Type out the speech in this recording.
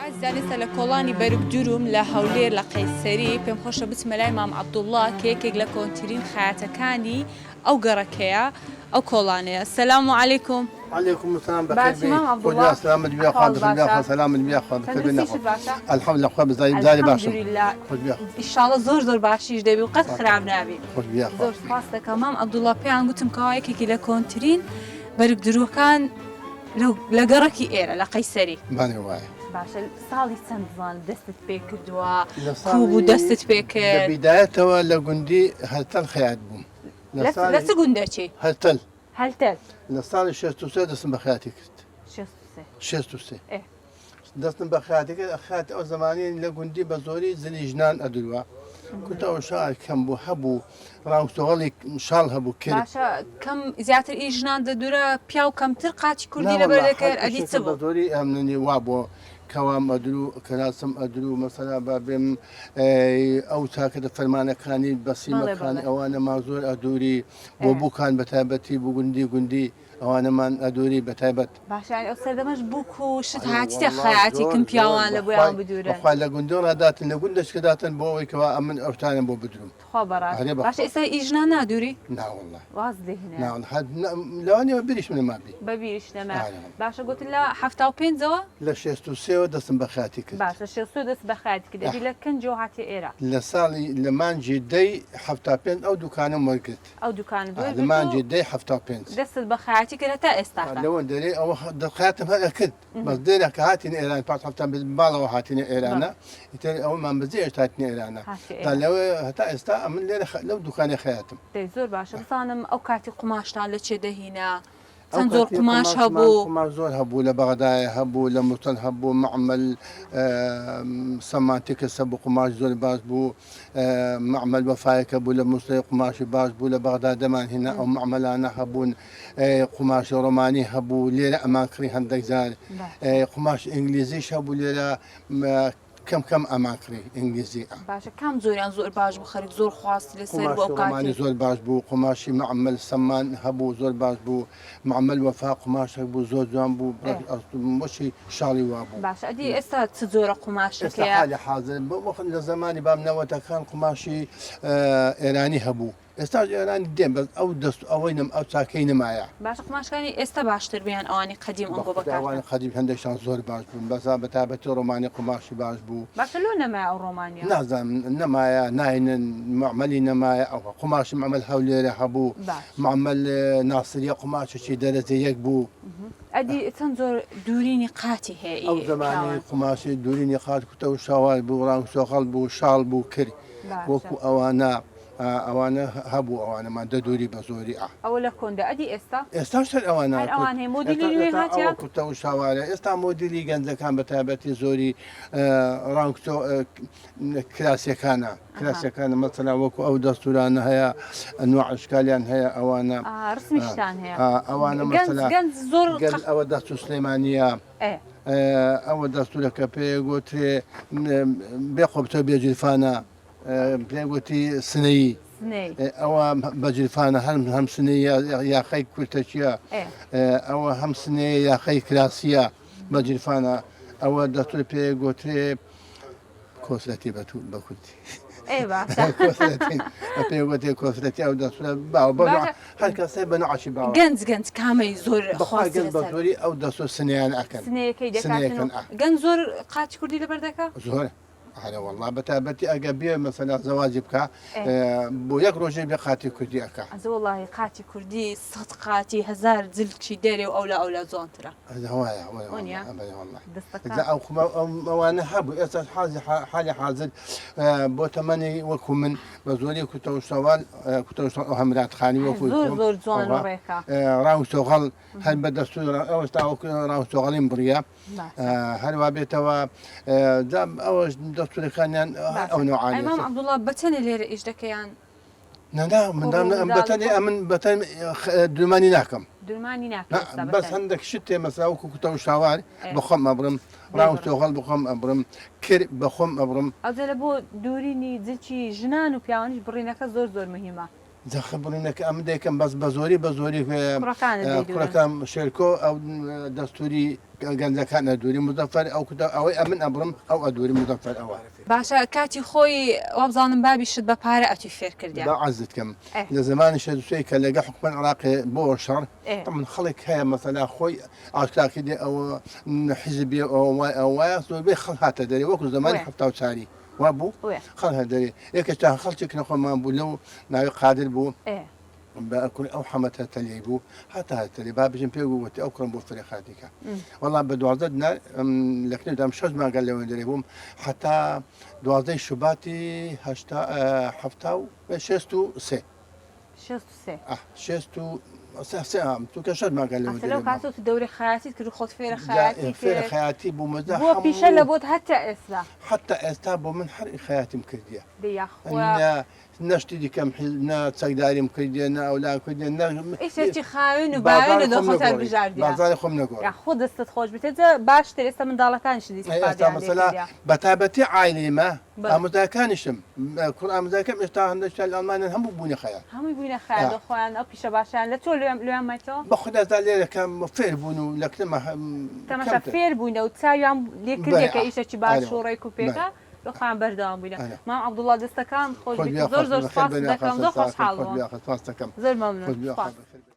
ئازیزان ئێستا لە کۆڵانی بەرگ دوروم لە هەولێر لە قەیسەری پێم خۆشە بچمە لای مام عەبدوڵڵا کە یەکێک لە کۆنترین خەیاتەکانی ئەو گەڕەکەیە ئەو کۆڵانەیە سلام علیکم. علیکم السلام بەخێر باشی بێی مام خۆ عەبدوڵڵا سلامت بیا خوا ئەحواڵت بخێر بیا باشە خوا سلامت بیا خوا بخێر بێ تەندروستیشت نەخۆ باشە الحمدلله خوا بزای بزاری باشم الحمدللە خۆش بیا ئیشاڵە زۆر زۆر باشیش دەبی و قەت خراپ نابی خۆش بیا خوا زۆر سپاست دەکەم مام عەبدوڵڵا پێیان گوتم کەوا یەکێکی لە کۆنترین بەرگ دروەکان لە گەڕەکی ئێرە لە قەیسەری. بەڵێ وایە. باشە ساڵی چەند زان دەستت پێ کردووە لە کوو بوو ساڵی دەستت پێ لە کرد؟ بیدایەتەوە لە گوندی هەرتەل خەیات بووم لە لە ساڵی چ گوندەکی؟ هەرتەل. هەلتەل. لە ساڵی 63 دەستم بە خەیاتی کرد. 63. 63. ئێ. دەستم بە خەیاتی کرد خەیاتی ئەو زەمانەی لە گوندی بە زۆری زلی ژنان ئەدروا کوتە ئەو شار کەم بوو هەبوو ڕاوسۆغەڵی شاڵ هەبوو کرد. باشە کەم زیاتر ئی ژنان دەدورا پیاو کەمتر قاچی نا کوردی لەبەر وەڵا هەر دەکرد ئەدی چ ئیشێکە بە بوو؟ زۆری ئەمنی وا بۆ کەوام ئەدرو کەراسم ئەدرو مەسەلا با بێم ئەو چاکەتە فەرمانەکانی بەڵێ بەسیمەکانی بەڵێ. ئەوانەمان زۆر ئەدووری بۆ ئێ. بووکان بەتایبەتی بوو گوندی گوندی ئەوانەمان ئەدووری بەتایبەت. باشە یانی ئەو سەردەمەش بووک و شت ئەرێ هاتیتە وەڵا خەیاتی زۆر کن زۆر پیاوان لە بۆیان بەخوای بدوورن. بەخوای لە گوندۆ ڕاداتن لە گوندەش کە داتن بۆ ئەوەی کەوا ئەمن ئەوتانە بۆ بدروم. تخوا بەڕاست ئەرێ باشە بەخوا. ئێستا ئی ژنان نادووری؟ نا وەڵا. واز لێ هێنایە. نا وەڵا هەر نا لەوانەیە بە بیریشم نەمابی. بە بیریشت نەمایە. ئەرێ وەڵا. باشە گۆتت لە 75ەوە؟ لە 63ەوە دەستم بە خەیاتی کرد. باشە 63 دەست بە خەیاتی کرد ئەدی لە کەنجەوە هاتیە ئێرە؟ لە ساڵی لە مانگی دەی 75 ئەو دوکانەم وەرگرت. ئەو دوکانت لە وەرگرت و مانگی دەی 75. دەستت بە خەیاتی کرد هەتا ئێستاکە؟ لەوە دەرێ ئەوە خەیاتم هەر ئەکرد بەس دێرە کە هاتینە ئێران پاش 75 باڵەوە هاتینە ئێرانە ئیتر ئەوەمان بەجێ هێشت هاتینە ئێرانە هاتیە تا ئێران. لەوێ هەتا ئێستا ئەمن لێرە لەو دوکانەی خەیاتم. دەی زۆر باشە بزانم ئەو کاتی قوماشتان لە چێ دەهینا؟ ئەو چەند جۆر کاتی قوماش قوماشمان هەبوو؟ قوماش زۆر هەبوو لە بەغدایە هەبوو لە موسڵ هەبوو مەعمەل سەمانتیکس هەبوو قوماش زۆر باش بوو مەعمەل وەفایەک هەبوو لە موسڵێ قوماشی باش بوو لە بەغدا دەمان هێنا ئەو مەعمەلانە هەبوون قوماشی ڕۆمانی هەبوو لێرە ئەمان کڕی هەندێک جار قوماش ئینگلیزیش هەبوو لێرە کەم کەم ئەمان کڕی ئینگلیزی. باشە کام جۆریان زۆر باش بوو خەریک زۆر خواستی لەسەر بوو قوماشی ئەو ڕۆمانی کاتی؟ زۆر باش بوو قوماشی مەعمەل سەمان هەبوو زۆر باش بوو مەعمەل وەفا قوماشێک بوو زۆر جوان بوو ئێ. وەشی شاڵی وا بوو. باشە ئەدی ئێستا چ جۆرە قوماشێک ئێستا هەیە؟ حالی حازر بۆ وەخت لە زەمانی باب نەوەتەکان قوماشی ئێرانی هەبوو ئێستاش ئێرانی دێن بەس ئەو دەست ئەوەی نەم ئەو چاکەی نەمایە. باشە قوماشەکانی ئێستا باشتر بوو یان ئەوانی قەدیم ئەم بۆ بەخودا ئەوانی بەکارتە؟ قەدیم هەندێکشان زۆر باش بوون بەس بەتایبەتی ڕۆمانی قوماشی باش بوو. باشە لۆ نەمایە ئەو ڕۆمانیە؟ نازانم نەمایە ناینن مەعمەلی نەمایە ئەوە قوماشی مەعمەل هەولێرە هەبوو باش. مەعمەل ناسریە قوماشێکی دەرەجە یەک بوو. ئەدی چەند جۆر دورینی قاتی هەیە ئەو ئی زەمانی پیاوان؟ قوماشی دورینی قات کوتە و شاوار بوو ڕانگ سۆخەڵ بوو شاڵ بوو کر باشە. وەکو ئەوانە ئەوانە هەبوو ئەوانەمان دەدووری بە زۆری ئا. ئەوە لە کۆندا ئەدی ئێستا؟ ئێستاش هەر ئەوانە هەر ئەوان هەیە مۆدیلی ئێستا نوێ ئێستا هاتیە؟ ئەوە کورتە و شاوارە ئێستا مۆدیلی گەنجەکان بە تایبەتی زۆری ڕانکتۆ کراسیەکانە کراسیەکانە مەسەلا وەکو ئەو دەستورانە هەیە ئەنواع ئەشکالیان هەیە ئەوانە ئا ڕسمیشتان هەیە ئەوانە گەنج مەسەلا گەنج زۆر گەنج ئەوە دەستور سلێمانیە ئێ ئەوە دەستورەکە پێ گۆترێ بێ قۆپتە بێ جلفانە پێ گوتی سنەیی ئەوە بە جلفانە هەم هەم سنەیە یاخەی کورتەچیە ئەوە هەم سنەیە یاخەی کراسیە بە جلفانە ئەوە دەستور پێ گۆترێ کۆسرەتی بە بە کوردی پێ گوتێ کۆسرەتی ئەو دەستورە باوە بە هەر کەسێ بە نوعەکی باوە گەنج گەنج کامەی زۆر بەخوا گەنج بە زۆری ئەو دەستور سنەیان ئەکەن سنەیەکەی دەکاتن گەنج زۆر قاچی کوردی لەبەر دەکا زۆر ئەرێ وەڵا بەتایبەتی ئەگەر بێ مەسەلا زەواجی بکا بۆ یەک ڕۆژێ بێ قاتی کوردی ئەکا. ئەزە وەڵاهی قاتی کوردی سەت قاتی هەزار جلکی دەرێ و ئەولا ئەولا جوانترە. ئەزە وایە وەرە وەنیە؟ وەڵا بەرێ وەڵا. دەستەکان. ئەجا ئەو خومە ئەو ئەوانە هەبوو ئێستاش حازی حالی حازر بۆ تەمەنی وەکوو من بە زۆری کوتە و شەوال کوتە و شەوال ئەو هەمرات خانی وەکوو زۆر زۆر جوان و ڕێکە. ڕاو سۆغەڵ هەر بە دەستوور ئەوەستا وەکوو ڕاو سۆغەڵیم بڕیە. هەروا بێتەوە جا ئەوەش دەستورەکانیان ئەو نوعانە. مام عەبدوڵڵا بە چەنێ لێرە ئیش دەکەیان؟ نا نا مندام بەتەنێ ئەمن بەتەن درمانی ناکەم. درمانی ناکەم. بەس هەندێک شت تێ مەسا وەکو کوتە و شاوار بەخۆم ئەبڕم ڕاو تۆغەڵ بخۆم ئەبڕم کر بەخۆم ئەبڕم. ئەوجا لە بۆ دوورینی جلکی ژنان و پیاوانیش بڕینەکە زۆر زۆر مهمە. جا بڕینەکە ئەمن دەیکەم بەس بە زۆری بە زۆری کوڕەکانت دەیدورن. کوڕەکەم شێرکۆ ئەو دەستوری گەنجەکان ئەدوری مزەفەر ئەو کوتە ئەوەی ئەمن ئەبڕم ئەو ئەدوری مزەفەر ئەوە. باشە کاتی خۆی وابزانم بابیشت بە پارە ئەتوی فێر کردیان. با عەرزت کەم لە زەمانی شێرکۆی کە لەگە حکومەت عراقێ بۆ شەڕ تەمەن خەڵک هەیە مەسەلا خۆی ئاشکرا کردی ئەوە حیزبیە ئەوە وای ئەوە وایە زۆربەی خەڵک هاتە دەرێ وەکو زەمانی 74ی وا بوو خەڵک هاتە دەرێ یەکێکتان خەڵکێک نەخۆمان بوو لەو ناوی قادر بوو بە کوڕی ئەو حەمەتە تەلیەی بوو هەتا تەلی با بژم پێ بوو وتی ئەو کوڕم بۆ فرێ خاتیکە وەڵام بە 12 دینار لە کنێدام شەش مانگە لەوێ دەرێ بووم حتا دوازدەی شوباتی هەشتا حەفتا و شێست و سێ 63. ئاه 63 سێ عام چونکە شەش مانگە لەوێ ئەسە لەو دەرێ کاتەوە تو دەورەی خەیاتیت کرد و خۆت فێرە جا خەیاتی فێرە کرد خەیاتی بووم و جا بووە پیشە لە هەموو بۆت هەتا ئێستا حتا ئێستا بۆ من هەر خەیاتیم کردیە دەی یاخوا نە نە شتی دیکەم حیز نە چەکداریم کردیە نە ئەولام کردیە نە ئیشێکی خاوێن و باوێن بازاڕی و خۆم دڵخۆشت نەگۆڕی بژاردیە بازاڕی خۆم نەگۆڕی یاخوا دەستت خۆش بێت جا باشتر ئێستا منداڵەکانیشت ئێستا ئیستفادەیان لێ مەسەلا کردیە بە تایبەتی عایلەی مە بەڵێ. ئامۆزاکانیشم کوڕ ئامۆزاکەم ئێستا هەندێکیان لە ئەڵمانیان هەموو بوونە خەیات. هەمووی بووینە خەیات و خۆیان ئەو پیشە باشەیان لە تۆ لۆیان مایتەوە؟ بە خودا تا لێرە کەم فێر بوون و لە کنە تەماشا کەمتر. فێر بووینە و چاویان لێ بەلێ کردیە کە ئیشەکی باش ئارێ و ڕێک و پێکە بەلێ. لۆ خۆیان بەردەوام بووینە. ئارێ. مام عەبدوڵڵا دەستەکانت خۆش خۆت بیت بێ زۆر خۆش زۆر بەخێر سوپاست بێن دەکەم یاخوا زۆر سەرچاوەکەم خۆشحاڵ خۆت بووم. بێ یاخوا سوپاست دەکەم زۆر مەمنوون خۆت بێ یاخوا سوپاس. بەخێر.